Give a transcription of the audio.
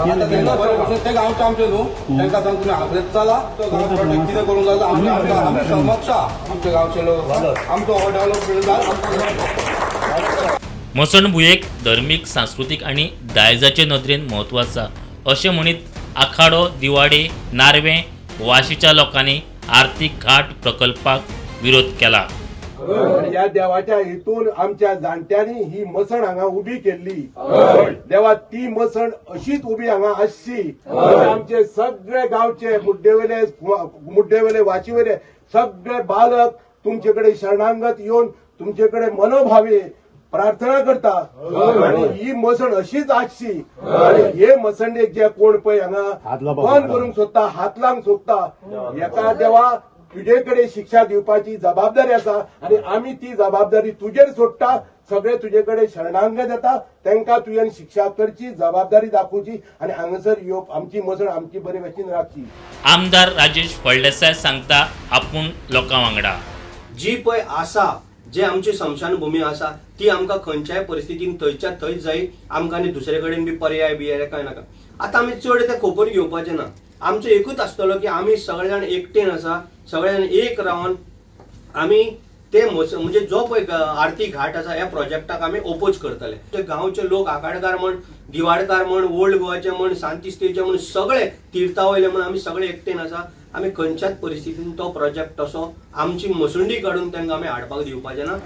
आता तेंका बरे भशेन ते गांवचे आमचे न्हू, तांकां सांग तुमी हांगा चला, तो गांव प्रोटेक्ट कितें करूंक जाता. आमकां आमी सहमत आसा, आमचे गांवचे लोक आमचो हो डेवलपमेंट जाय. मसणभुंयेक धर्मीक, सांस्कृतीक आनी दायजाचे नदरेन म्हत्व आसा अशें म्हणीत आखाडो, दिवाडे, नार्वें, वाशीच्या लोकांनी आर्थिक घाट प्रकल्पाक विरोध केला. आणि ह्या देवाच्या हेतून आमच्या जाणट्यांनी ही मसण हांगा उबी केल्ली. देवा, ती मसण अशीच उबी हांगा आसची. आमचे सगळे गांवचे मुड्डेवेले, मुड्डेवेले, वाशीवेले सगळे बालक तुमचे कडेन शरणांगत येवन तुमचे कडेन मनोभावे प्रार्थना करता आणि ही मसण अशीच आसची. आणि हे मसंडेक जे कोण पळय हांगा बंद करूंक सोदता, हात लावंक सोदता, एका देवा तुजे कडेन शिक्षा दिवपाची जबाबदारी आसा आणि आमी ती जबाबदारी तुजेर सोडटा. सगळे तुजे कडेन शरणांगत येता, तांकां तुवें शिक्षा करची, जबाबदारी दाखोवची आणि हांगासर येवप आमची मसण आमची बरे भशेन राखची. आमदार राजेश फळदेसाय सांगता, आपूण लोकां वांगडा. जी पळय आसा, जे आमची स्मशानभूमी आसा, ती आमकां खंयच्याय परिस्थितीन थंयच्या थंयच जाय. आमकां आनी दुसरे कडेन बी पर्याय बियाय काय नाका. आतां आमी चड ते खोपून घेवपाचें ना. आमचो एकूच आसतलो की आमी सगळे जाण एकटेन आसा, सगळे जाण एक रावन आमी ते म्हणजे जो पळय आरती घाट आसा, ह्या प्रोजेक्टाक आमी ओपोज करतले. ते गांवचे लोक, आखाडकार म्हण, दिवाडकार म्हण, ओल्ड गोवाचे म्हण, सांतिस्तेचे म्हण, सगळे तिर्था वयले म्हण, आमी सगळे एकटेन आसा. आमी खंयच्याच परिस्थितीन तो प्रोजेक्ट तसो आमची मसुंडी काडून तांकां आमी हाडपाक दिवपाचे ना.